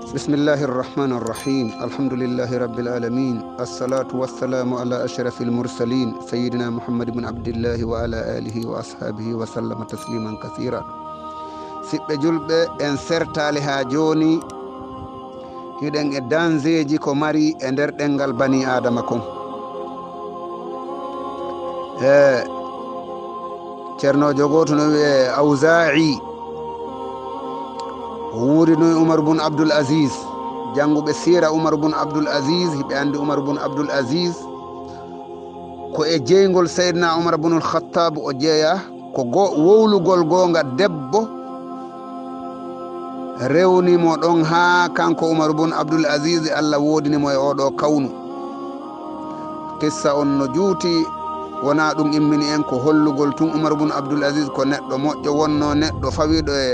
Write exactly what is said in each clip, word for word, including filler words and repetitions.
بسم الله الرحمن الرحيم. الحمد لله رب العالمين. الصلاة والسلام على أشرف المرسلين سيدنا محمد بن عبد الله وعلى آله وأصحابه وسلم تسليما كثيرا. Siɓɓe julɓe, en sertaali haa jooni, hiɗen e danseeji ko mari e nder ɗenngal bani Aadama kon. E Ceernoojo gooto no wiyee Awzaa'i. O wuurinoyi Umar bun Abdul Aziz. Jannguɓe siira Umar bun Abdul Aziz, hiɓe anndi Umar bun Abdul Aziz ko e jeyngol Seydina Umar bunul Khattab o jeyaa, ko go-, wowlugol goonga debbo rewni mo ɗon haa kanko Umar bun Abdul Aziz, Allah woodini mo e oo ɗoo kawnu. Qissa on no juuti, wonaa ɗum immini en, ko hollugol tun Umar bun Abdul Aziz ko neɗɗo moƴƴo wonnoo, neɗɗo fawiiɗo e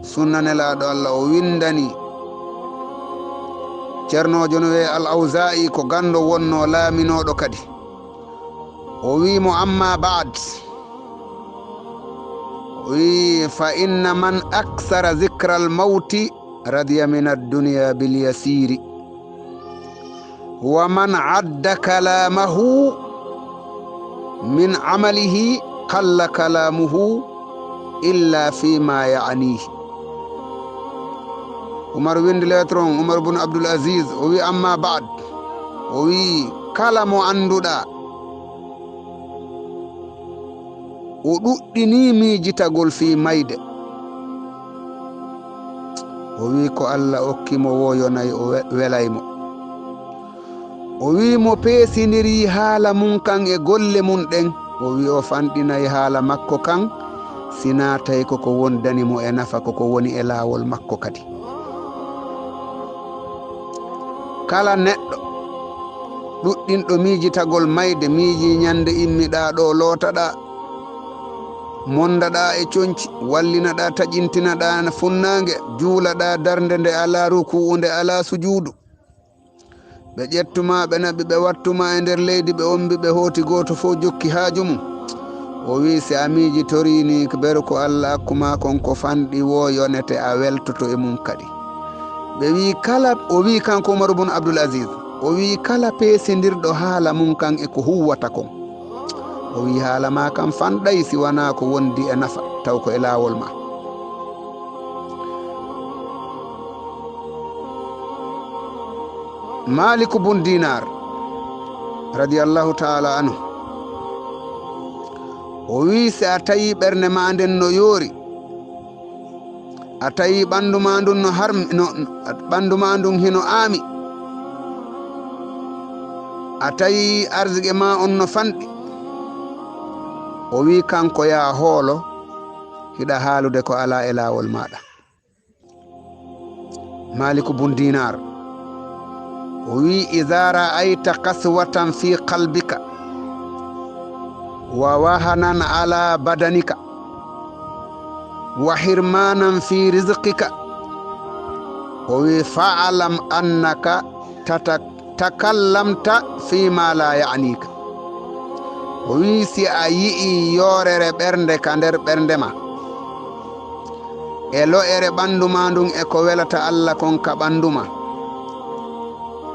sunna Nelaaɗo Allah, o winndani. Ceernoojo no wiyee Al Awzaa'i, ko ganndo wonnoo, laaminooɗo kadi. O wii mo, "Amma ba'd." O wii, "Fa inna man aksara zikral mawti radiya min ad-dunya bil yasiri. Wa man adda kalamahu min amalihi qalla kalamuhu illa fi ma ya'nihi." Umar windi lettre on, Umar bun Abdul Aziz, o wi, "Amma ba'd." O wi, "Kala mo annduɗaa o ɗuɗɗini miijitagol fii mayde," o wi, "ko Allah okki mo woo yonay, o we-, welay mo." O wi, "Mo peesindiri haala mun kan e golle mun ɗen," o wi, "o fanɗinay haala makko kan, si naatay ko ko wondani mo e nafa, ko ko woni e laawol makko kadi." Kala neɗɗo ɗuɗɗinɗo miijitagol mayde, miiji ñande immiɗaa ɗoo, lootaɗaa, mondaɗaa e conci, wallinaɗaa, taƴintinaɗaa funnaange, juulaɗaa darnde nde alaa ruku'u, nde alaa sujuudu. Ɓe ƴettuma, ɓe naɓi, ɓe wattuma e nder leydi, ɓe ombi, ɓe hooti, gooto fof jokki haaju mum. O wi, "Si a miijitorii ni, beru ko Allah akkuma kon ko fanɗi woo yonete, a weltoto e mum kadi." Ɓe wi, "Kala," o wi kanko Umar bun Abdul Aziz, o wi, "Kala peesindirɗo haala mum kan e ko huwwata kon," o wi, "haala maa kan fanɗay si wanaa ko wondi e nafa, taw ko e laawol maa." Maaliku bun Dinar, radiyallahu ta'ala anhu, o wi, "Si a tawi ɓernde maa nden no yoori, a tawi ɓanndu maa ndun no harmi, no, ɓanndu maa ndun hino aami, a tawi arzike maa on no fanɗi," o wi, "Kanko yaa hoolo, hiɗa haalude ko alaa e laawol maaɗa." Maaliku bun Dinar, o wi, "Iza ra'ayta qaswatan fi qalbika, wa wahanan ala badanika, wa hirmanan fi rizqika," o wi, "fa'lam annaka tata-, takallamta fi ma la ya'nika." O wi, "Si a yi'i yoorere ɓernde ka nder ɓernde ma, e lo'ere ɓanndu maa ndun e ko welata Allah kon ka ɓanndu maa,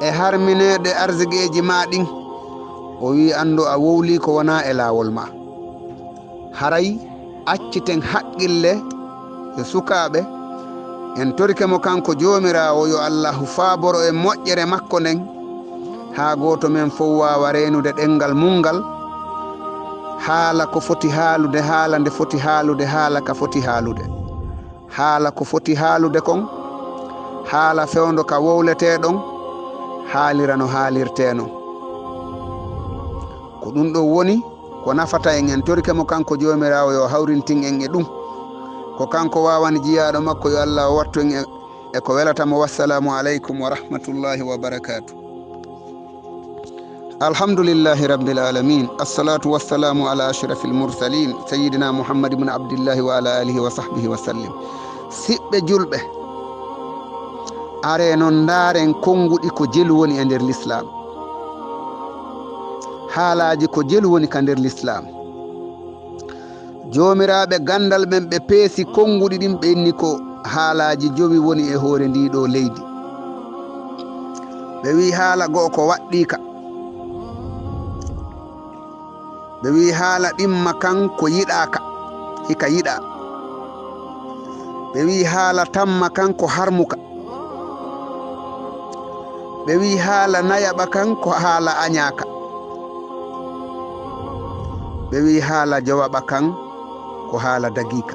e harmineede arzigeeji maa ɗin," o wi, "Anndu a wowlii ko wonaa e laawol maa." Haray acciten haqqille e sukaaɓe, en torike mo kanko Joomiraawo, yo Allahu faaboro en moƴƴere makko nden, haa gooto men fow waawa reenude ɗemngal mun ngal, haala ko foti haalude, haala nde foti haalude, haala ka foti haalude. Haala ko foti haalude kon, haala fewndo ka wowletee ɗon, haalira no haalirtee non. Ko ɗun ɗon woni ko nafata en, en torike mo kanko Joomiraawo yo hawrintin en e ɗun. Ko kanko waawani jiyaaɗo makko, yo Allah o wattu en e, e ko welata mo. Wassalaamu aleykum wa rahmatullahi wa barakaatu. Alhamdulillahi rabbil alamin. Assalatu wassalamu ala ashrafil mursalin, sayyidina Muhammad ibn Abdillahi wa ala alihi wa sahbihi wa sallim. Siɓɓe julɓe, are non ndaaren konnguɗi ko jelu woni e nder Lislaam. Haalaaji ko jelu woni ka nder Lislaam. Joomiraaɓe ganndal ɓen, ɓe peesi konnguɗi ɗin, ɓe inni ko haalaaji jowi woni e hoore ndii ɗoo leydi. Ɓe wi'i haala go'o ko waɗɗiika. Ɓe wi'i haala ɗimma kan ko yiɗaaka, hika yiɗaa. Ɓe wi'i haala tamma kan ko harmuka. Ɓe wi'i haala nayaɓa kan ko haala añaaka. Ɓe wi'i haala jowaɓa kan ko haala dagiika.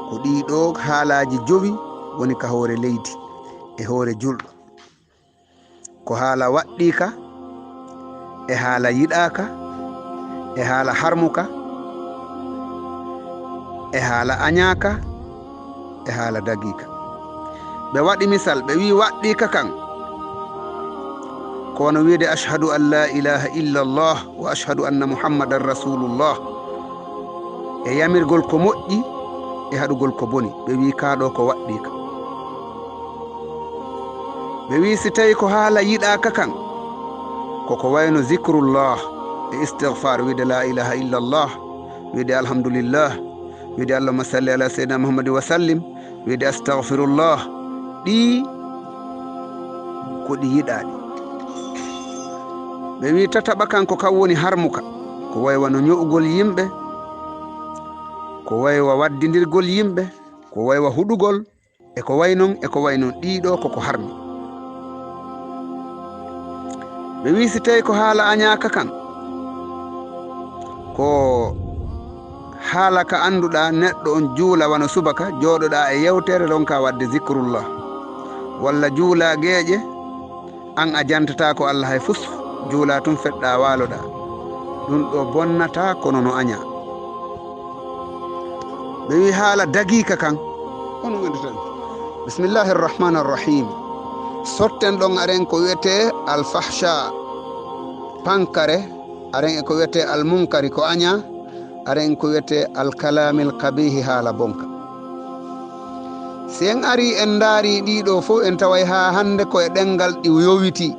Ko ɗii ɗoo haalaaji jowi woni ka hoore leydi, e hoore julɗo. Ko haala waɗɗiika, e haala yiɗaaka, e haala harmuka, e haala añaaka, e haala dagiika. Ɓe waɗi misal, ɓe wi'i waɗɗiika kan, ko wano wi'ude, "Ashhadu an laa ilaaha illa Allah wa ashhadu anna Muhammadan Rasulullah." E yamirgol ko moƴƴi, e haɗugol ko boni. Ɓe wi'i kaa ɗoo ko waɗɗiika. Ɓe wi'i si tawi ko haala yiɗaaka kan, ko ko wayno zikrullah e istighfar, wi'ude laa ilaaha illa Allah, wi'ude alhamdulillah, wi'ude allahumma salli ala sayyidina Muhammadin wa sallim, wi'ude astaghfirullah. Ɗii ko ɗi yiɗaaɗi. Ɓe wi'i tataɓa kan ko kan woni harmuka, ko way wano ño'ugol yimɓe, ko way wa waddindirgol yimɓe, ko way wa huɗugol, e ko way non, e ko way non. Ɗii ɗoo ko ko harmi. Ɓe wi'i si tawi ko haala añaaka kan, ko haala ka annduɗaa neɗɗo on juula wano subaka, jooɗoɗaa e yewtere, ronkaa waɗde zikrullah, walla juulaa geeƴe, an a jantataa ko Allah hay fus, juulaa tun feɗɗaa waaloɗaa. Ɗun ɗoo bonnataa kono no añaa. Ɓe wi'i haala dagiika kan, on wonde tan. Bismillahi rrahmani rrahim. Sotten ɗon aren ko wi'etee alfahsha, pankare, aren e ko wi'etee almunkari, ko añaa, aren ko wi'etee alkalamil kabihi, haala bonka. Si en arii en ndaarii ɗii ɗoo fow, en taway haa hannde ko e ɗemngal ɗi yowitii.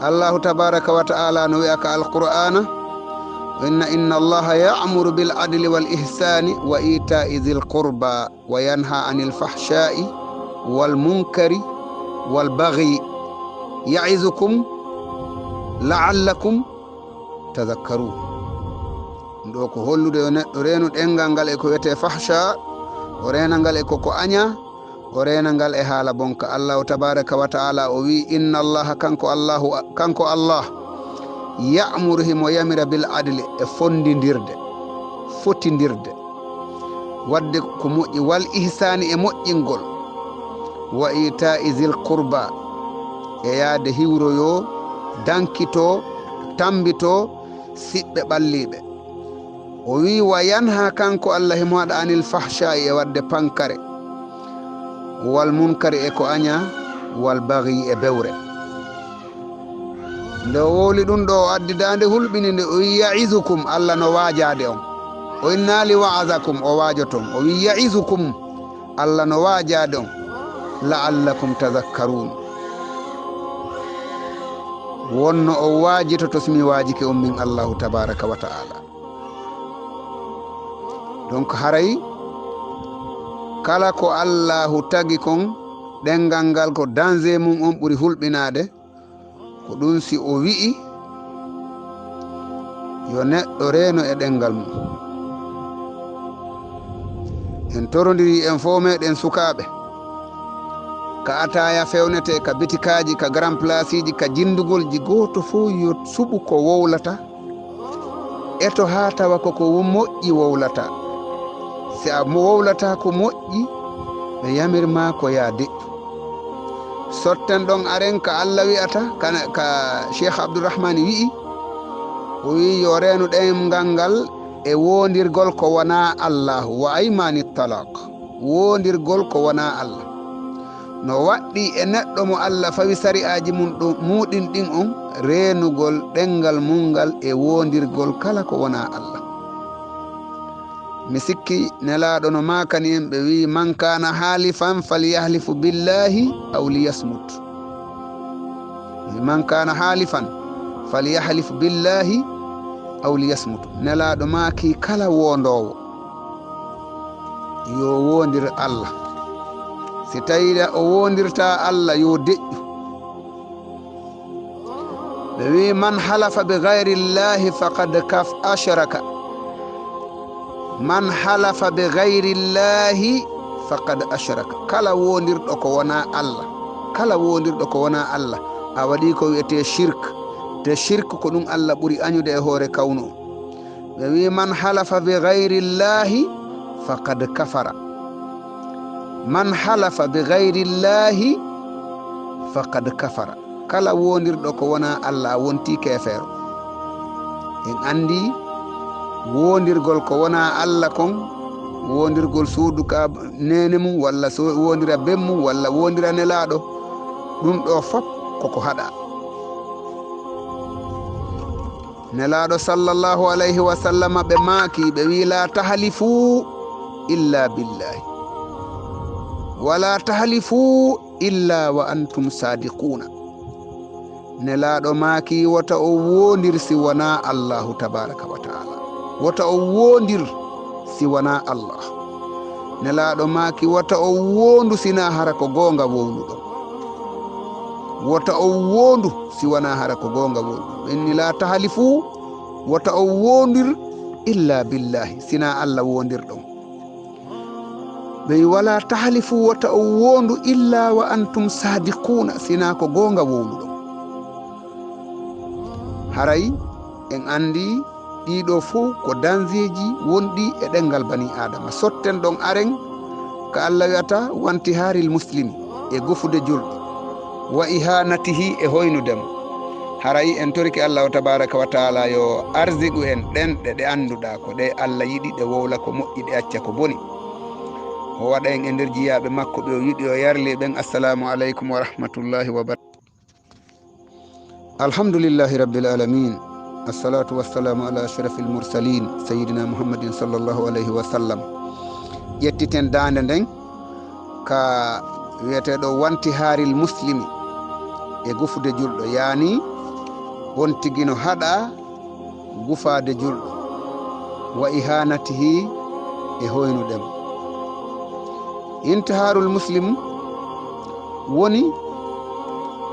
Allahu tabaraka wa ta'ala no wi'a ka Alqur'aana, "Inna, inna Allaha ya'muru bil adli wal ihsani wa ita'i dhil qurba wa yanha anil fahsha'i wal munkari wal baghi ya'izukum la'allakum tadhakkarun." Ɗum ɗoo ko hollude yo neɗɗo reenu ɗemngal ngal e ko wi'etee fahsha, o reena ngal e ko ko añaa, o reena ngal e haala bonka. Allahu tabaraka wa ta'ala o wi'i, "Inna Allaha, kanko Allahu, kanko Allah, ya'muru, himo yamira bil adli, e fondindirde, fotindirde, waɗde ko moƴƴi, wal ihsani, e moƴƴingol, wa ita'i zil qurba, e yaade hiwroyoo, dankitoo, tambitoo siɓɓe ɓalliiɓe." O wi'i, "Wa yanha, kanko Allah himo haɗa, anil fahsha'i, e waɗde pankare, wal munkari, e ko añaa, wal baghi, e bewre." Nde o wowli ɗum ɗoo, o addi daande hulɓini nde, o wi'i, "Ya'izukum, Allah no waajaade on." O innaali wa'azakum, o waajoto on. O wi'i, "Ya'izukum, Allah no waajaade on, la'allakum tadhakkarun." Wonno o waajitoto si mi waajike on min Allahu tabaraka wa ta'ala. Donc, haray kala ko Allahu tagi kon, ɗemngal ngal ko danger mum on ɓuri hulɓinaade, ko ɗum si o wi'i yo neɗɗo reeno e ɗemngal mum. En torondiri en fow meɗen sukaaɓe, ka ataaya fewnetee, ka bitikaaji, ka grand placeiji, ka jinndugolji, gooto fow yo suɓu ko wowlata. Eto haa tawa ko ko moƴƴi wowlata. Si a mo wowlata ko moƴƴi, ɓe yamir ma ko yaa deƴƴu. Sotten ɗon aren ka Allah wi'ata, ka, ka Cheikh Abdourahmane wi'i, o wi'i yo reenu ɗemngal ngal e woondirgol ko wonaa Allahu, wa aymani talaq, woondirgol ko wonaa Allah. No waɗɗii e neɗɗo mo Allah fawi sari'aaji mum ɗo, muuɗin ɗin on, reenugol ɗemngal mum ngal e woondirgol kala ko wonaa Allah. Mi sikki Nelaaɗo no maakani en, ɓe wi'i, "Man kana halifan falyahlif billahi aw liyasmut." "Man kana halifan falyahlif billahi aw liyasmut." Nelaaɗo maaki kala woondoowo, Yo wondir Allah. Si tawii o wondirta Allah, yo deƴƴu. Ɓe wi, "Man halafa bi gayri llahi faqad kaf-, ashraka." "Man halafa bi gayri llahi faqad ashraka." Kala wondirɗo ko wonaa Allah, kala wondirɗo ko wonaa Allah, a waɗii ko wiyetee shirk. Te shirk ko ɗum Allah ɓuri añude e hoore kawnu o. Ɓe wi, "Man halafa bi gayri llahi faqad kafara." "Man halafa bi gayri llahi faqad kafara." Kala wondirɗo ko wonaa Allah, a wontii keefeero. En anndi wondirgol ko wonaa Allah kon, wondirgol suudu ka neene mum, walla so wondira ben mum, walla wondira Nelaaɗo, ɗum ɗo fop koko haɗa. Nelaaɗo sallallahu alayhi wa sallama, ɓe maaki, ɓe wi, "La tahlifu illa billahi, wala tahlifu illa wa antum sadiquna." Nelaaɗo maaki, "Wota o wondir si wonaa Allahu tabaraka wa taala. Wota o wondir si wonaa Allah." Nelaaɗo maaki, "Wota o wondu sina hara ko goonga wowluɗo. Wota o wondu si wonaa hara ko goonga wowluɗo." Ɓe inni, "La tahlifu, wota o wondir illa billahi, sina Allah wondirɗon." Ɓe wi, "Wala tahlifu, wota o wondu illa wa antum sadiquna, sina ko goonga wowluɗon." Haray en anndi ɗiɗo fof ko danseeji wonɗi e ɗemngal bani Aadama. Sotten ɗon aren ka Allah wi'ata, "Wantiharil muslimi", e gufude julɗo, "wa ihanatihi", e hoynude mo. Haray en torike Allah tabaraka wa taala yo arsigu en ɗenɗe ɗe annduɗaa ko ɗe Allah yiɗi, ɗe wowla ko moƴƴi, ɗe acca ko boni. O waɗa en e nder jiyaaɓe makko ɓe o yiɗi, o yarli ɓen. Assalamu aleykum wa rahmatullahi wa barakatuh. Alhamdulillahi rabbil alamin. Assalatu wassalamu ala ashrafil mursalin, sayyidina Muhammadin sallallahu alayhi wa sallam. Ƴettiten daande nden ka wiyeteeɗo wantiharil muslimi e gufude julɗo, yaani on tigi no haɗa gufaade julɗo, wa ihanatihi, e hoynude mo. Intiharul muslim woni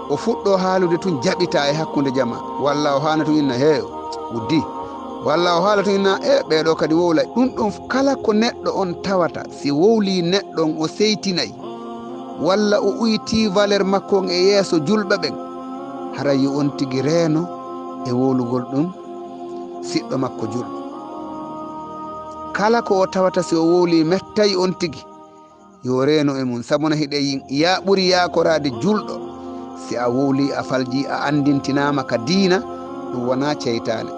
o fuɗɗo haalude tun jaɓita e hakkunde jama, walla o haala tun inna, "He, uddi," walla o haala tun inna, "E, ɓeeɗo kadi wowlay." Ɗum ɗon kala ko neɗɗo on tawata, si wowli neɗɗo on o seytinay, walla o uyti valeur makko on e yeeso julɓe ɓen, haray yo on tigi reeno e wowlugol ɗum siɗɗo makko julɗo. Kala ko o tawata si o wowli mettay on tigi, yo reeno e mum, sabu na hiɗe yi-, ya ɓuri yaakoraade julɗo. Si a wowli, a falji, a anndintinaama ka diina, ɗum wonaa ceytaane.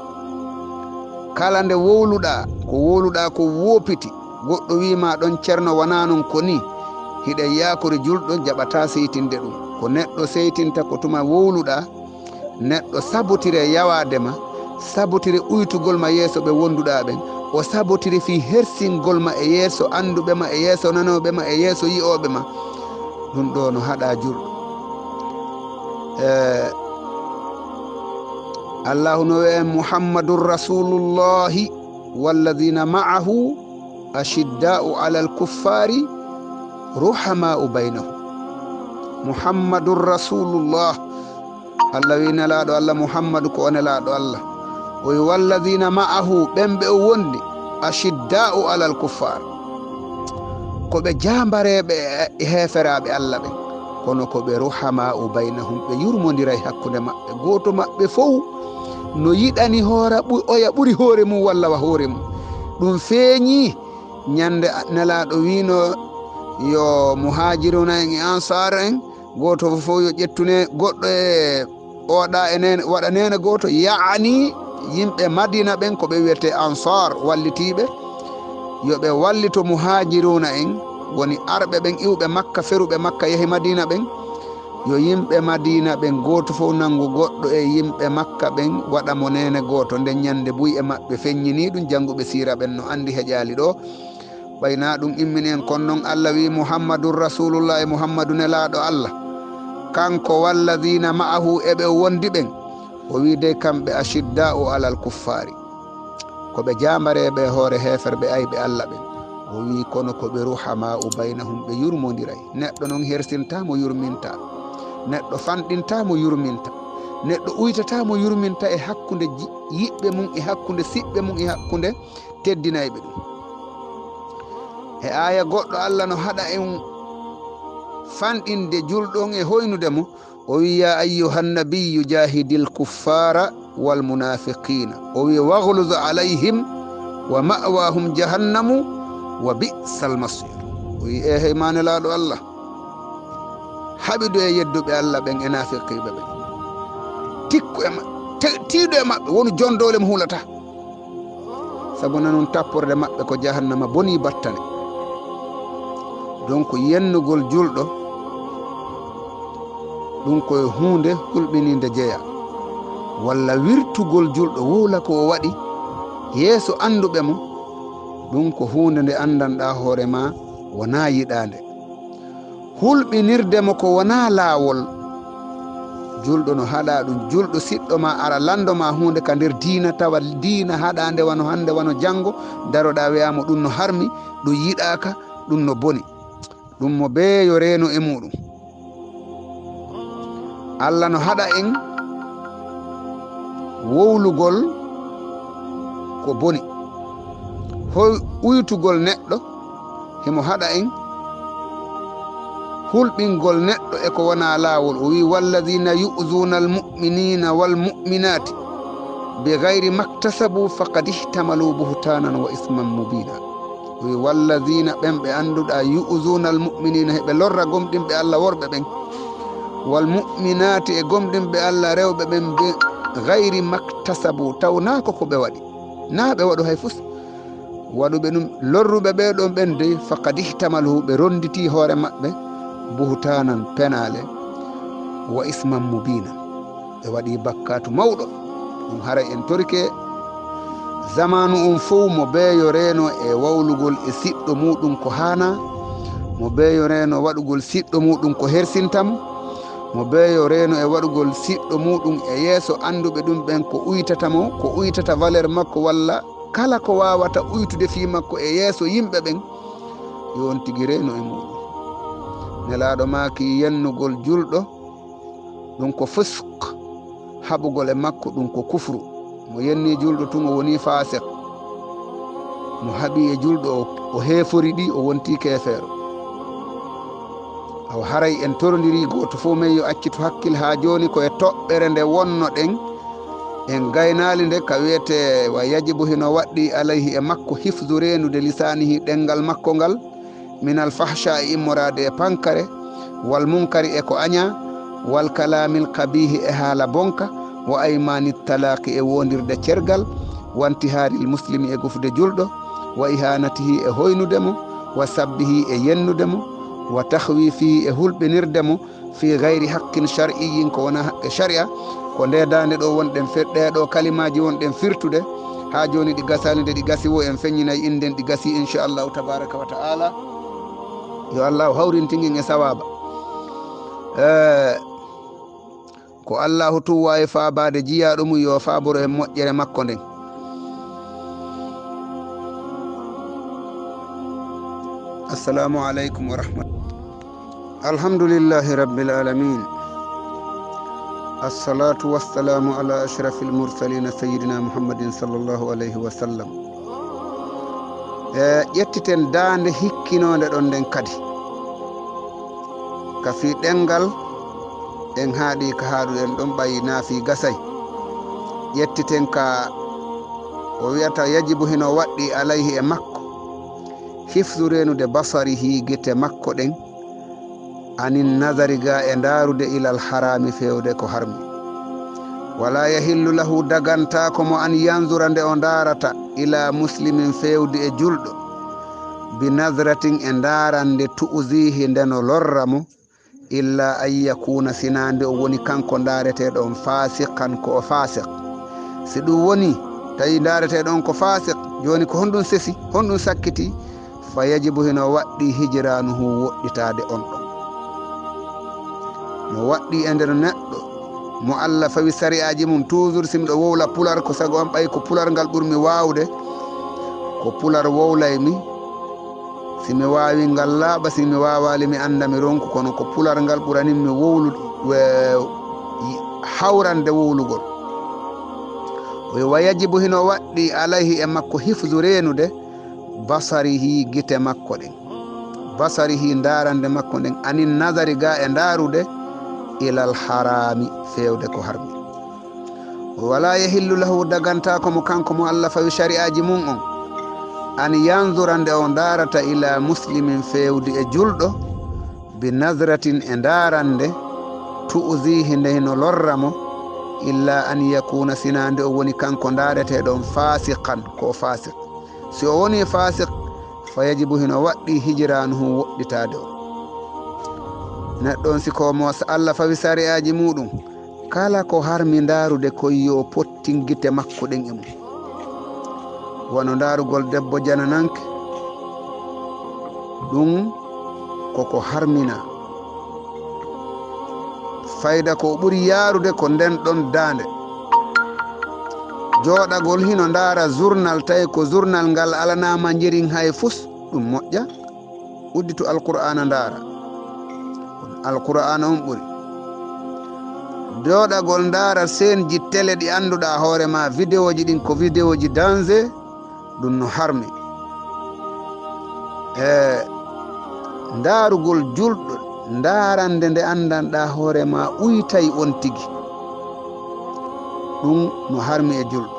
Kala nde wowluɗaa, ko wowluɗaa ko woopiti, goɗɗo wiima ɗon, "Ceerno, wonaa non ko nii." Hiɗe yaakori julɗo, jaɓataa seytinde ɗum. Ko neɗɗo seytinta ko tuma wowluɗaa, neɗɗo sabotire yawaade ma, sabotire uytugol ma yeeso ɓe wonduɗaa ɓen, o sabotire fii hersingol ma e yeeso annduɓe ma, e yeeso nanooɓe ma, e yeeso yi'ooɓe ma. Ɗum ɗo no haɗa julɗo. Eh, Allahu no wi'e, "Muhammadun Rasulullahi walladhina ma'ahu ashidda'u alal kuffari ruhama'u bainahum." Muhammadun Rasulullah. Allah wi nelaaɗo Allah Muhammadu ko o nelaaɗo Allah. O wi, "Walladhina ma'ahu", ɓen ɓe o wondi, "ashidda'u alal kuffar", ko ɓe jaambareeɓe e heeferaaɓe Allah ɓen, kono ko ɓe ruhama'u bainahum, ɓe yurmondiray hakkunde maɓɓe. Gooto maɓɓe fow no yiɗani hoora ɓu-, oya ɓuri hoore mum walla wa hoore mum. Ɗum feeñi ñande a-, nelaaɗo wiino yo muhajiruna en e ansar en, gooto fof yo ƴettune goɗɗo e oɗa e nene, waɗa nene gooto, yaani yimɓe Madina ɓen, ko ɓe wiyete ansar, wallitiiɓe, yo ɓe wallito muhajiruna en, woni arɓe ɓen, iwɓe Makka, feruɓe Makka, yahi Madina ɓen. Yo yimɓe Madina ɓen gooto fof nanngu goɗɗo e yimɓe Makka ɓen, waɗa mo nene gooto. Nden ñande buy e maɓɓe feññini ɗum, jannguɓe siira ɓen no anndi heƴaali ɗo. Ɓay na ɗum immini en, kono non Allah wi Muhammadun Rasulullah, e Muhammadu nelaaɗo Allah. Kanko walladhina ma'ahu, e ɓe o wondi ɓen. O wi dey kamɓe ashidda'u alal kuffaari. Ko ɓe jaambareeɓe e hoore heeferɓe ayɓe Allah ɓen. O wi'i, kono ko ɓe ruhamaa'u baynahum, ɓe yurmondiray. Neɗɗo non hersintaa mo yurmintaa. Neɗɗo fanɗintaa mo yurminta. Neɗɗo uytataa mo yurminta e hakkunde ji-, yiɓɓe mum, e hakkunde siɓɓe mum, e hakkunde teddinayɓe ɗum. E aaya goɗɗo, Allah no haɗa en fanɗinde julɗo on e hoynude mo. O wi'i, "Ya ayyuhan nabiyyu jahidil kuffara wal munafiqina." O wi'i, "Waghluz alayhim wa ma'wahum jahannamu wa bi'sal masir." O wi'i, "E hey ma Nelaaɗo Allah, haɓidu e yedduɓe Allah ɓen e naafiqiiɓe ɓen. Tikku e ma-, te-, tiiɗu e maɓɓe, wonu jondoole mo hulataa." Sabu nanon tapporde maɓɓe ko jahannama bonii battane. Donc, yennugol julɗo, ɗum ko e huunde hulɓiniinde jeyaa. Walla wirtugol julɗo, wowla ko o waɗi yeeso annduɓe mo, ɗum ko huunde nde anndanɗaa hoore ma wonaa yiɗaande. Hulɓinirde mo ko wonaa laawol. Julɗo no haɗa ɗum. Julɗo siɗɗo ma ara lanndo ma huunde ka nder diina, tawa diina haɗa nde wano hannde, wano janngo, daroɗa wi'a mo ɗum no harmi, ɗum yiɗaaka, ɗum no boni. Ɗum mo beeyo reeno e muɗum. Allah no haɗa en wowlugol ko boni. Hoy uytugol neɗɗo, himo haɗa en hulɓingol neɗɗo e ko wonaa laawol. O wi'i, "Wallazina yu'zuna al-mu'minina wal mu'minati bi ghayri maktasabu faqad ihtamalu buhtanan wa isman mubina." O wi'i, "Wallazina", ɓen ɓe annduɗaa, "yu'zuna al-mu'minina", heɓe lorra gomɗinɓe Allah worɓe ɓen, "wal mu'minati", e gomɗinɓe Allah rewɓe ɓen, "bi ghayri maktasabu", taw naa ko ko ɓe waɗi, naa ɓe waɗu hay fus. Waɗuɓe ɗum, lorruɓe ɓee ɗon ɓen dey, "faqad ihtamalu", ɓe ronditii hoore maɓɓe, "buhtanan", penaale, "wa isman mubina", ɓe waɗii bakkaatu mawɗo. Ɗum haray en torike zamaanu on fow, mo beeyo reeno e wawlugol e siɗɗo muuɗum ko haanaa, mo beeyo reeno waɗugol siɗɗo muuɗum ko hersinta mo, mo beeyo reeno e waɗugol siɗɗo muuɗum e yeeso annduɓe ɗum ɓen ko uytata mo, ko uytata valeur makko walla kala ko waawata uytude fii makko e yeeso yimɓe ɓen, yo on tigi reeno e muuɗum. Nelaaɗo maaki, yennugol julɗo, ɗum ko fusk, haɓugol e makko, ɗum ko kufru. Mo yenni julɗo tun, o woni faasiq. Mo haɓi e julɗo, o, o heefori ɗi, o wonti keefeero. Awa haray en torondiri, gooto fof men yo accitu hakkil haa jooni ko e toɓɓere nde wonnoɗen. En gaynaali nde ka wiyetee wa yajibu, hino waɗɗii alayhi, e makko, hifzu, reenude, lisaanihi, ɗemngal makko ngal, minal fahshaa'i, immoraade e pankare, wal munkari, e ko añaa, wal kalaamil kabiihi, e haala bonka, wa aymaani talaaqi, e woondirde cergal, wa intihaaril muslimi, e gufude julɗo, wa ihaanatihi, e hoynude mo, wa sabbihi, e yennude mo, wa tahwiifihi, e hulɓinirde mo, fii gayri haqqin shar'iyyin, ko wonaa haqqe sharia. Ko ndee daande ɗo wonɗen fir-, ɗee ɗoo kalimaaji wonɗen firtude, haa jooni ɗi gasaali. Nde ɗi gasi woo, en feññinay innden, ɗi gasi, inchallahu tabaraka wa ta'ala. Yo Allahu hawrintin en e sawaaba. Eh, ko Allahu tun waawi faabaade jiyaaɗo mum, yo faaboro en moƴƴere makko nden. Assalamu aleykum wa rahmatullah. Alhamdulillahi rabbil alamin. Assalatu wassalamu ala ashrafil mursalina sayyidina Muhammadin sallallahu alayhi wa sallam. E ƴettiten daande hikkinoonde ɗon nden kadi. Ka fii ɗemngal, en haaɗi ka haaɗuɗen ɗon, ɓay naa fii gasay. Ƴettiten ka o wi'ata yajibu, hino waɗɗii, alayhi, e makko, hifzu, reenude, basarihi, gite makko ɗen, anin nazari, ga e ndaarude, ilal haraami, feewde ko harmi. Wala yahillu lahu, dagantaako mo, an yanzura, nde o ndaarata, ila muslimin, feewde e julɗo, bi nazratin, e ndaarande, tu'zihi, nde no lorra mo, illa an yakuna, sinaa nde o woni kanko ndaareteeɗo on, fasiqan, ko o fasiq. Si ɗum woni, tawi ndaareteeɗo on ko fasiq, jooni ko honɗum sesi, honɗum sakkiti? Fa yajibu, hino waɗɗii, hijraanuhu, woɗɗitaade on ɗon. No waɗɗii e nder neɗɗo mo Allah fawi sari'aaji mum. Toujours si miɗo wowla pular, ko sago am, ɓay ko pular ngal ɓurmi waawde, ko pular wowlay mi. Si mi waawi ngal laaɓa, si mi waawaali mi annda mi ronku, kono ko pular ngal ɓuranimmi wowlu-, we-, hawrande wowlugol. O wi, "Wa yajibu hino waɗɗi alayhi e makko hifzu reenude basarihi gite makko ɗen. Basarihi ndaarande makko nden anin nazari ga e ndaarude ilal haraami feewde ko harmi." Wala yahillu lahu dagantaako mo kanko mo Allah fawi shari'aaji mun on. An yanzura nde o ndaarata ila muslimin feewde e julɗo bi nazratin e ndaarande tu'zihi nde hino lorra mo illa an yakuna sina nde o woni kanko ndaareteeɗo on fasiqan ko fasiq. Si o woni fasiq fa yajibu hino waɗɗi hijranuhu woɗɗitaade o. Neɗɗo on si ko mo Allah fawi shari'aaji muɗum. Kala ko harmi ndaarude koy yo pottin gite makko ɗen e mum. Wano ndaarugol debbo janananke, ɗum koko harmina. Fayda ko ɓuri yaarude ko nden ɗon daande. Jooɗagol hino ndaara journal tawi ko journal ngal alanaama njerin hay fus, ɗum moƴƴa. Udditu Alqur'aana ndaara. Alqur'aana on ɓuri. Jooɗagol ndaara seenji tele ɗi annduɗaa hoore ma, videoji ɗin ko videoji danger, ɗum no harmi. E ndaarugol julɗo, ndaarande nde anndanɗaa hoore ma uytay on tigi. Ɗum no harmi e julɗo.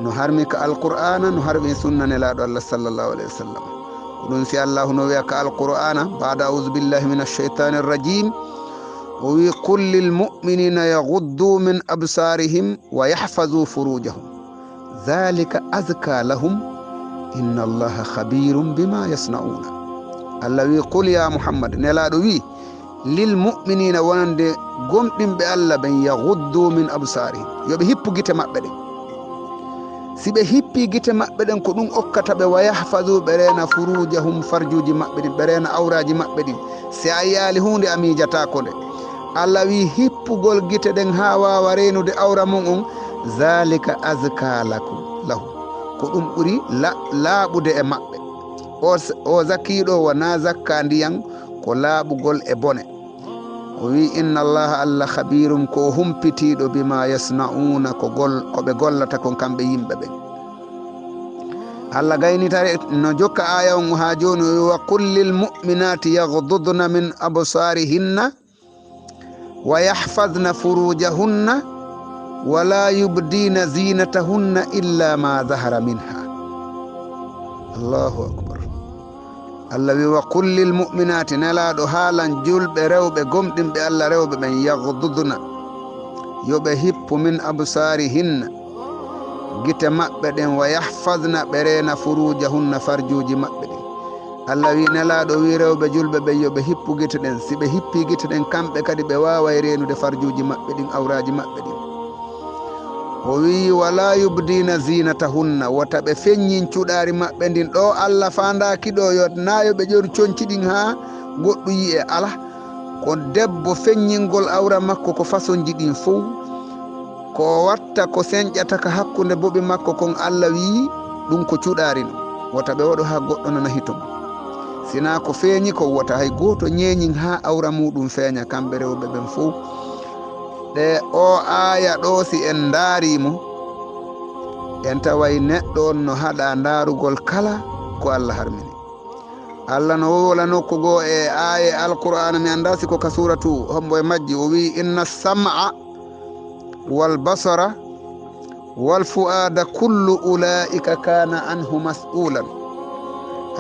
No harmi ka Alqur'aana, no harmi e sunna Nelaaɗo Allah sallallahu alayhi wa sallam. Ko ɗum si Allahu no wi'a ka Alqur'aana, ba'da a'udhu billahi minash shaytanir rajim, o wi, "Qul lil mu'minina yaghuddu min absarihim wa yahfazu furujahum. Dhalika azka lahum. Inna Allaha khabirun bima yasna'una." Allah wi, "Qul ya Muhammad," Nelaaɗo wi, "lil mu'minina," wonande gomɗinɓe Allah ɓen, "yaghuddu min absarihim," yo ɓe hippu gite maɓɓe ɗen. Si ɓe hippi gite maɓɓe ɗen, ko ɗum okkata ɓe, "wa yahfazu," ɓe reena, "furujahum," farjuuji maɓɓe ɗin, ɓe reena awraaji maɓɓe ɗin. Si a yiyaali huunde, a miijataako nde. Allah wi, hippugol gite ɗen haa waawa reenude awra mum on, "Zalika azka lakum, lahum," ko ɗum ɓuri la-, laaɓude e maɓɓe. O s-, o zakkiiɗo wonaa zakka ndiyan, ko laaɓugol e bone. O wi, "Inna Allaha, Allah, khabirun, ko o humpitiiɗo, bima yasna'una, ko gol-, ko ɓe gollata kon kamɓe yimɓe ɓen." Allah gaynitare no jokka aaya on haa jooni, o wi, "Wa qul lil mu'minati yaghdudna min absarihinna wa yahfazna furujahunna wa la yubdina zinatahunna illa ma zahara minha." Allahu akbar. Allah wi, "Wa qul lil mu'minati," Nelaaɗo, haalan julɓe rewɓe gomɗinɓe Allah rewɓe ɓen, "yaghdudna," yo ɓe hippu, "min absarihinna," gite maɓɓe ɗen, "wa yahfazna," ɓe reena, "furujahunna," farjuuji maɓɓe ɗin. Allah wi, Nelaaɗo wi rewɓe julɓe ɓen yo ɓe hippu gite ɗen. Si ɓe hippi gite ɗen, kamɓe kadi ɓe waaway reenude farjuuji maɓɓe ɗin, awraaji maɓɓe ɗin. O wi'i, "Wala yubdina zinatahunna," wota ɓe feññin cuɗaari maɓɓe ndin. Ɗo Allah faandaaki ɗo yo, naa yo ɓe ƴoru conci ɗin haa goɗɗo yi'e, ala. Ko debbo feññingol awra makko ko fasonji ɗin fow. Ko o watta ko senƴata ka hakkunde boɓi makko kon, Allah wi'i, ɗum ko cuɗaari non. Wota ɓe waɗu haa goɗɗo nana hito mum. Sinaa ko feeñi kon, wota hay gooto ñeeñin haa awra muuɗum feeña, kamɓe rewɓe ɓen fow. Ɗe o aaya ɗo, si en ndaari mo, en taway neɗɗo on no haɗa ndaarugol kala ko Allah harmini. Allah no wola nokku goo e aaye Alqur'aana, mi anndaa si ko ka suuratu hombo e majji, o wi'i, "Inna sam'a wal basara wal fu'aada kullu ulaa'ika kaana anhu mas'uulan."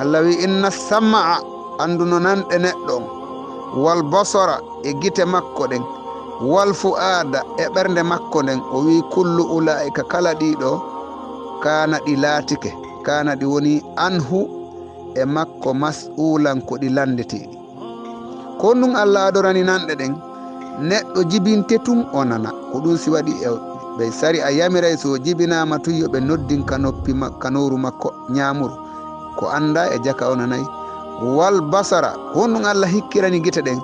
Allah wi'i, "Inna sam'a," annduno nanɗe neɗɗo on, "wal basara," e gite makko ɗen, "wal fu'aada," e ɓernde makko nden, o wi'i, "Kullu ulaa'ika," kala ɗiɗo, "kaana," ɗi laatike, "kaana," ɗi woni, "anhu," e makko, "mas'uulan," ko ɗi lanndeteeɗi. Ko ɗum Allah adorani nanɗe ɗen, neɗɗo jibinte tun o nana. Ko ɗum si waɗi e ɓe sari'a yamiray, so jibinaama tun yo ɓe noddin ka noppi ma-, ka nowru makko ñaamuru. Ko annda e jaka o nanay. Wal basara, ko ɗum Allah hikkirani gite ɗen,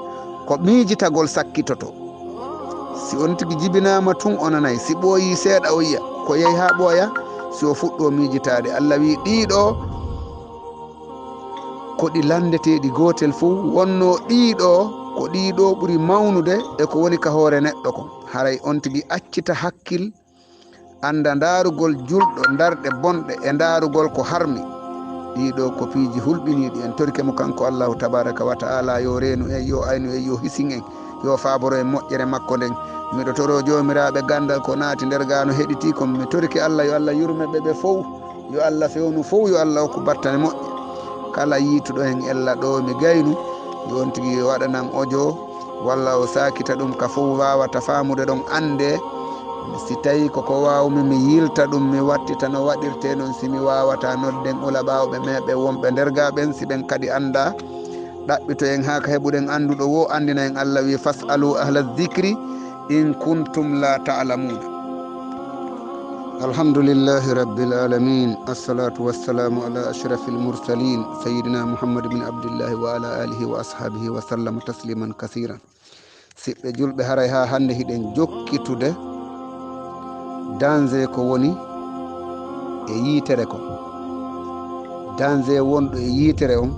ko miijitagol sakkitoto. Si on tigi jibinaama tun o nanay, si ɓooyi seeɗa o yi'a, ko yehi haa ɓooya, si o fuɗɗo miijitaade. Allah wi ɗiɗo ko ɗi lanndeteeɗi gootel fof, wonnoo ɗiiɗoo, ko ɗiiɗoo ɓuri mawnude e ko woni ka hoore neɗɗo kon. Haray on tigi accita hakkil, annda ndaarugol julɗo ndarɗe bonɗe e ndaarugol ko harmi. Ɗiiɗoo ko piiji hulɓiniiɗi. En torike mo kanko Allahu tabaaraka wa ta'ala, yo reenu en, yo aynu en, yo hisin en, yo faaboro en moƴƴere makko nden. Miɗo toroo joomiraaɓe ganndal ko naati nder gaa no heɗitii kon. Mi torike Allah, yo Allah yurme ɓe ɓe fow. Yo Allah fewnu fow, yo Allah hokku battane moƴƴe. Kala yiituɗo hen ella ɗo mi gaynu, yo on tigi waɗanan ojo, walla o saakita ɗum ka fow waawata faamude ɗon, annde si tawi ko ko waawmi mi yilta ɗum, mi wattita no waɗirtee non. Si mi waawata, nodden ulaɓaawɓe meeɓe wonɓe nder gaa ɓen, si ɓen kadi annda, ɗaɓɓito en haa ka heɓuɗen annduɗo wo anndina en. Allah wi, "Fas'alu ahla dhikri in kuntum la ta'lamuna." Alhamdulillahi rabbil alamin. Assalatu wassalamu ala ashrafil mursalin, sayyidina Muhammad bin Abdillahi wa ala alihi wa ashabihi wa sallama tasliman kasiran. Siɓɓe julɓe, haray haa hannde hiɗen jokkitude danger ko woni e yiitere kon. Danger wonɗo e yiitere on,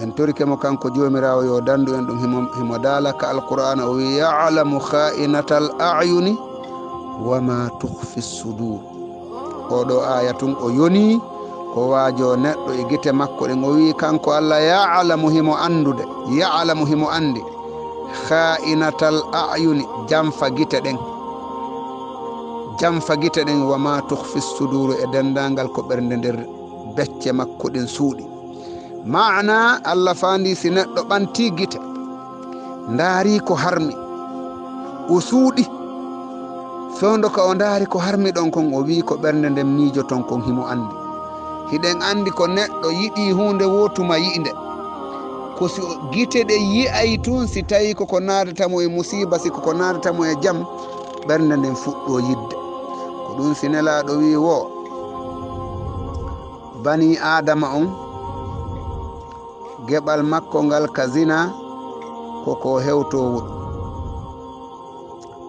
en torike mo kanko Joomiraawo, yo dandu en ɗum. Himo, himo daala ka Alqur'aana, o wi'i, "Ya'lamu kha'inatal a'yuni wa ma tukhfi sudur." Oo ɗoo aaya tun o yonii ko waajoo neɗɗo e gite makko ɗen. O wi'i kanko Allah, "Ya'lamu", himo anndude, "Ya'lamu", himo anndi, "kha'inatal a'yuni", janfa gite ɗen. Janfa gite ɗen, "wa ma tukhfi suduru", e denndaangal ko ɓernde nder becce makko ɗen suuɗi. Maana, Allah faandi si neɗɗo ɓantii gite, ndaarii ko harmi, o suuɗi, fewndo ka o ndaari ko harmi ɗon kon, o wi'i ko ɓernde nden miijoton kon himo anndi. Hiɗen anndi ko neɗɗo yiɗi huunde woo tuma yi'i nde. Ko si o, gite ɗe yi'ay tun, si tawi ko ko naadata mo e musiiba, si ko ko naadata mo e jam, ɓernde nden fuɗɗoo yiɗde. Ko ɗun si Nelaaɗo wi'i woo, banii Aadama on, geɓal makko ngal ka zina ko ko hewtoowuɗo.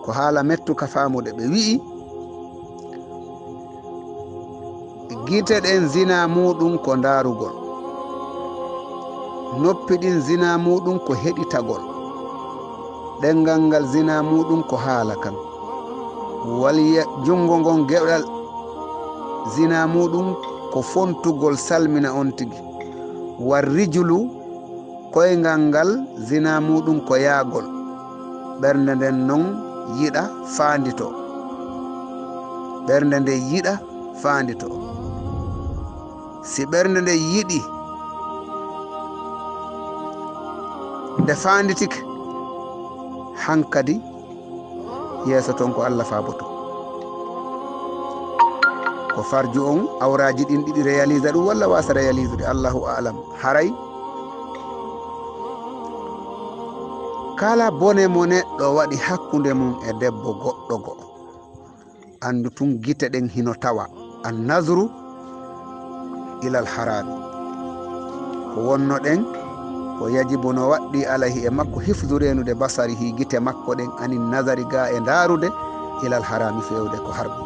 Ko haala mettuka faamude. Ɓe wi'i, gite ɗen zina muuɗum ko ndaarugol, noppi ɗin zina muuɗum ko heɗitagol, ɗenngal ngal zina muuɗum ko haala kan, wal ye-, junngo ngon geɗal zina muuɗum ko fontugol salmina on tigi, war rijulu, koyngal ngal zina muuɗum ko yaagol. Ɓernde nden non yiɗa faandito. Ɓernde nden yiɗa faandito. Si ɓernde nden yiɗi, nde faanditike, hankadi yeeso ton ko Allah faaboto. Ko farju on, awraaji ɗin ɗiɗi réalisa ɗum walla waasa réalise ɗi, Allahu a'lam. Haray kala bone mo neɗɗo waɗi hakkunde mum e debbo goɗɗo go'o, anndu tun gite ɗen hino tawa. An nazru ilal harami. Ko wonno ɗen, ko yajibu no waɗɗi alayhi e makko hifdu reenude basarihi gite makko ɗen anin nazari ga e ndaarude ilal harami feewde ko harmi.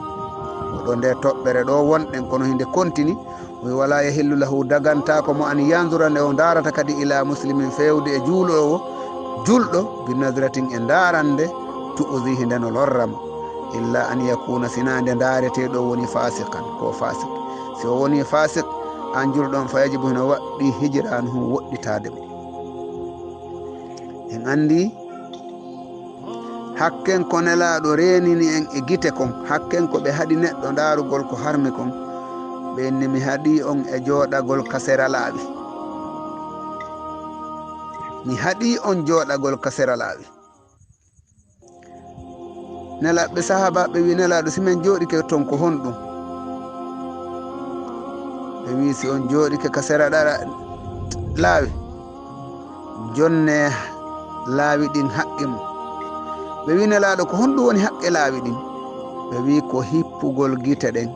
Ko ɗo nde toɓɓere ɗo wonɗen, kono hinde kontini, o wi, "Wala yahillu lahu", dagantaako mo an yanzura nde o ndaarata kadi ila muslimin feewde e juuloowo, julɗo, bi nazratin e ndaarande, tu'uzihi nde no lorra mo. Illa an yakuna, sinaa nde ndaaretee ɗo woni fasiqan, ko fasik. Si o woni fasik, an julɗo on, fa yajibu, hino waɗɗi hijraanuhu, woɗɗitaade mo. En anndi, hakken ko Nelaaɗo reenini en e gite kon, hakken ko ɓe haɗi neɗɗo ndaarugol ko harmi kon. Ɓe inni, "Mi haɗi on e jooɗagol ka sera laawi. Mi haɗi on jooɗagol ka sera laawi." Nelaaɓe, sahaabaaɓe wi Nelaaɗo, "Si men jooɗike ton, ko honɗum?" Ɓe wi, "Si on jooɗike ka sera ɗara-, laawi, jonne laawi ɗin haqqe mum." Ɓe wi Nelaaɗo, "Ko honɗum woni haqqe laawi ɗin?" Ɓe wi, "Ko hippugol gite ɗen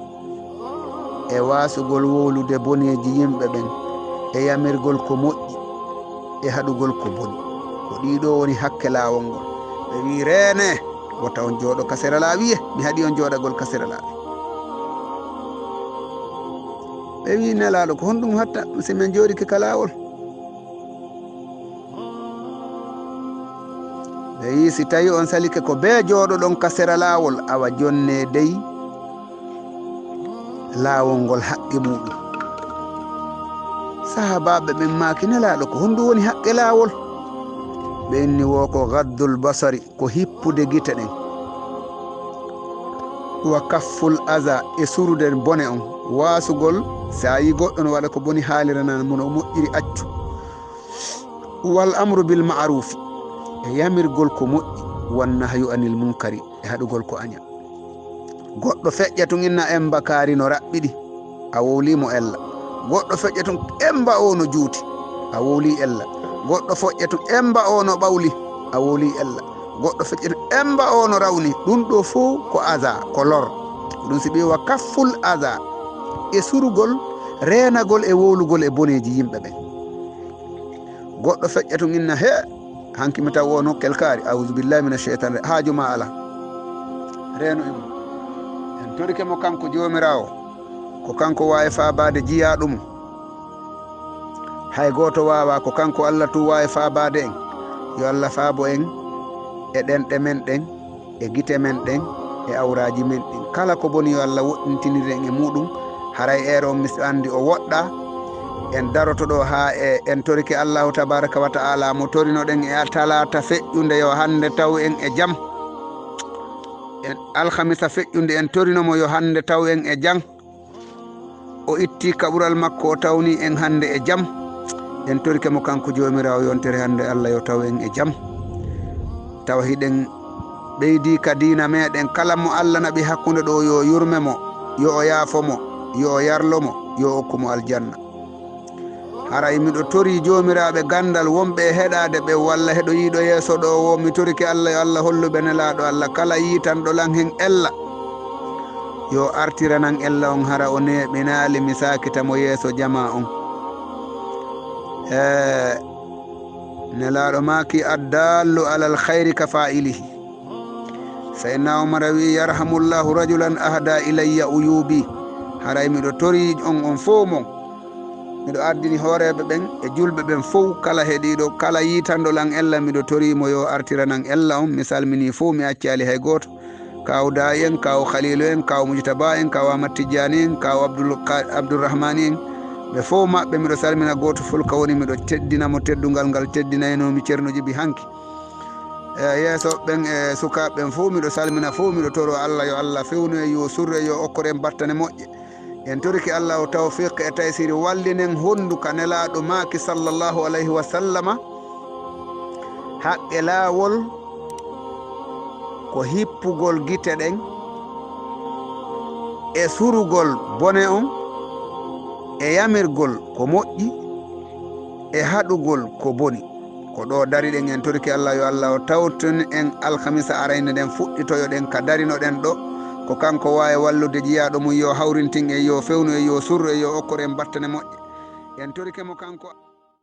e waasugol wowlude boneeji yimɓe ɓen, e yamirgol ko moƴƴi, e haɗugol ko boni. Ko ɗiɗo woni hakke laawol ngol." Ɓe wi, "Reene, wota on jooɗo ka sera laawi, e mi haɗi on jooɗagol ka sera laawi." Ɓe wi Nelaaɗo, "Ko honɗum hatta si men jooɗike ka laawol?" Ɓe wi'i, "Si tawi on salike ko bee jooɗoɗon ka sera laawol, awa jonne dey laawol ngol haqqe muuɗum." Sahaabaaɓe ɓen maaki, "Nelaaɗo, ko honɗum woni haqqe laawol?" Ɓe inni, "Wo ko gaddul basari, ko hippude gite ɗen. Wa kafful aza, e surude bone on, waasugol, si a yi'i goɗɗo no waɗa ko boni, haalirana mo no moƴƴiri, accu. Wal amru bil ma'rufi, e yamirgol ko moƴƴi, wan nahyu anil munkari, e haɗugol ko aña." Goɗɗo feƴƴa tun inna emba kaari no raɓɓiɗi, a wowlii mo ella. Goɗɗo feƴƴa tun emba o no juuti, a wowlii ella. Goɗɗo feƴƴa tun emba o no ɓawli, a wowlii ella. Goɗɗo feƴƴa tun emba o no rawni, ɗun ɗoo fow ko aza, ko lor. Ko ɗun si ɓe wa kafful aza, e surugol, reenagol e wowlugol e boneeji yimɓe ɓen. Goɗɗo feƴƴa tun inna, "He, hanki mi taw o no kelkaari, auzu billahi mina sheytan, haaju ma ala." Reenu e mum. En torike mo kanko Joomiraawo, ko kanko waawi faabaade jiyaaɗo mum. Hay gooto waawaa, ko kanko Allah tun waawi faabaade en. Yo Allah faabo en e ɗenɗe men ɗen, e gite men ɗen, e awraaji men ɗin. Kala ko boni, yo Allah woɗɗintinir en e muuɗum. Haray eero on, miɗo anndi o woɗɗaa. En daroto ɗoo haa e, en torike Allahu tabaaraka wa ta'ala mo torinoɗen e talaata feƴƴunde, yo hannde taw en e jam. En alhamisa feƴƴunde, en torino mo yo hannde taw en e jam. O itti kaɓural makko, o tawni en hannde e jam. En torike mo kanko Joomiraawo, yontere hannde Allah yo taw en e jam. Tawa hiɗen ɓeydi ka diina meɗen, kala mo Allah naɓi hakkunde ɗoo, yo yurme mo, yo o yaafo mo, yo o yarlo mo, yo o okku mo aljanna. Haray miɗo torii joomiraaɓe ganndal wonɓe e heɗaade ɓe, walla heɗoyiiɗo yeeso ɗoo woo, mi torike Allah, yo Allah hollu ɓe Nelaaɗo Allah, kala yiitanɗo lan hen ella, yo artiranan ella on, hara o neeɓinaali mi saakita mo yeeso jamaa on. E, Nelaaɗo maaki, "Addaallu alal khayri ka faa'ilihi." Sayyidina Umar wi'i, "Yarhamullahu rajulan ahda ilayya uyubi." Haray miɗo torii on, on fow mon. Miɗo ardini hooreeɓe ɓen e julɓe ɓen fow, kala heɗiiɗo, kala yiitanɗo lan ella, miɗo torii mo yo artiranan ella on. Mi salminii fow, mi accaali hay gooto. Kaaw Daay en, Kaaw Khaliilu en, Kaaw Mujtaba en, Kaaw Ahmad Tijjaani en, Kaaw Abdul Qa-, Abdurrahmaani en. Ɓe fow maɓɓe miɗo salmina gooto fow ka woni, miɗo teddina mo teddungal ngal teddinaynoomi Ceerno Jibi hanki. E yeeso ɓen e sukaaɓe ɓen fow miɗo salmina fow, miɗo toro Allah yo Allah fewnu en, yo surre, yo okkor en battane moƴƴe. En torike Allah o tawfiq e taysiri, wallinen honduka Nelaaɗo maaki sallallahu alayhi wa sallama, haqqe laawol ko hippugol gite ɗen e surugol bone on e yamirgol ko moƴƴi e haɗugol ko boni. Ko ɗoo dariɗen, en torike Allah yo Allah o tawtin en alhamisa arayne nden, fuɗɗitoyoɗen ka darinoɗen ɗoo. Ko kanko waawi wallude jiyaaɗo mum, yo hawrintin en, yo fewnu en, yo surru en, yo okkor en battane moƴƴe. En torike mo kanko.